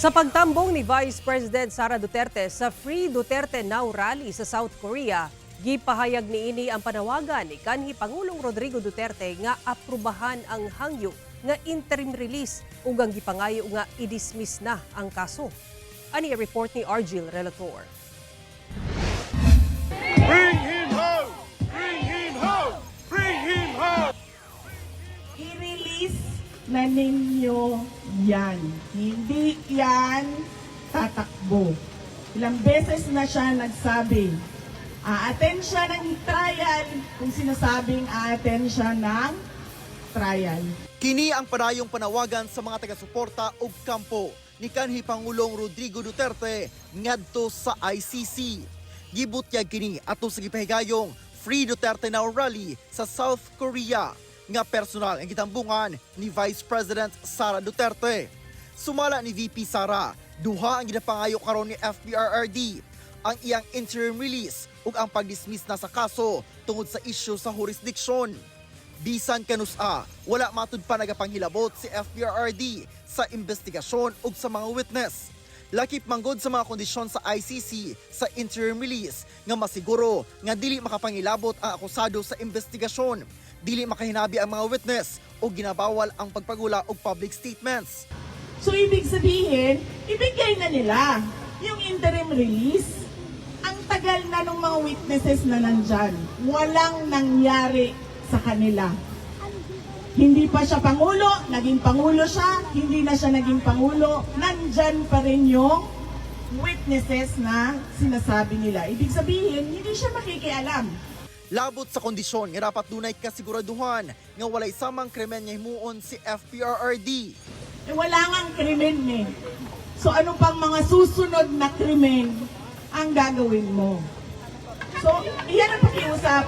Sa pagtambong ni Vice President Sara Duterte sa Free Duterte Now rally sa South Korea, gipahayag niini ang panawagan ni kanhi Pangulong Rodrigo Duterte nga aprubahan ang hangyo nga interim release ug ang gipangayo nga i-dismiss na ang kaso. Ani ang report ni Argil Relator. Bring him home! Bring him home! Bring him home! I-release na ninyo yan. Hindi yan tatakbo. Ilang beses na siya nagsabi, a-attend siya ng trial kung sinasabing a-attend siya ng trial. Kini ang padayong panawagan sa mga taga-suporta og kampo ni kanhi Pangulong Rodrigo Duterte ngadto sa ICC. Gibutyag kini ato sa gipahigayong Free Duterte Now rally sa South Korea nga personal ang gitambungan ni Vice President Sara Duterte. Sumala ni VP Sara, duha ang ginapangayo karon ni FPRRD: ang iyang interim release ug ang pag-dismiss na sa kaso tungod sa issue sa jurisdiction. Bisan kanus-a, wala matud pa nagapanghilabot si FPRRD sa investigasyon ug sa mga witness. Lakip manggod sa mga kondisyon sa ICC sa interim release nga masiguro nga dili makapangilabot ang akusado sa investigasyon, dili makahinabi ang mga witness o ginabawal ang pagpagula og public statements. So ibig sabihin, ibigay na nila yung interim release. Ang tagal na ng mga witnesses na nandyan. Walang nangyari sa kanila. Hindi pa siya pangulo, naging pangulo siya, hindi na siya naging pangulo, nandyan pa rin yung witnesses na sinasabi nila. Ibig sabihin, hindi siya makikialam. Labot sa kondisyon nga dapat dunay kasiguraduhan nga walay samang krimen nga himuon si FPRRD. Eh, wala ngang krimen eh. So ano pang mga susunod na krimen ang gagawin mo? So, iyan ang pakiusap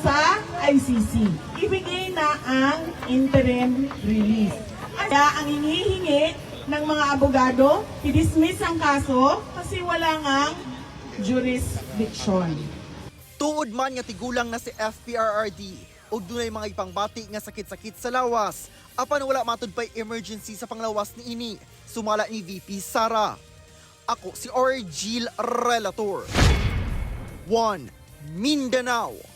sa ICC. Ibigay na ang interim release. Kaya ang hinihingi ng mga abogado, i-dismiss ang kaso kasi wala ngang jurisdiction. Tuod man nga tigulang na si FPRRD ug dunay mga ipangbati nga sakit-sakit sa lawas, apan wala matud pay emergency sa panglawas niini, sumala ni VP Sara. Ako si Orgil Relator. 1 Mindanao.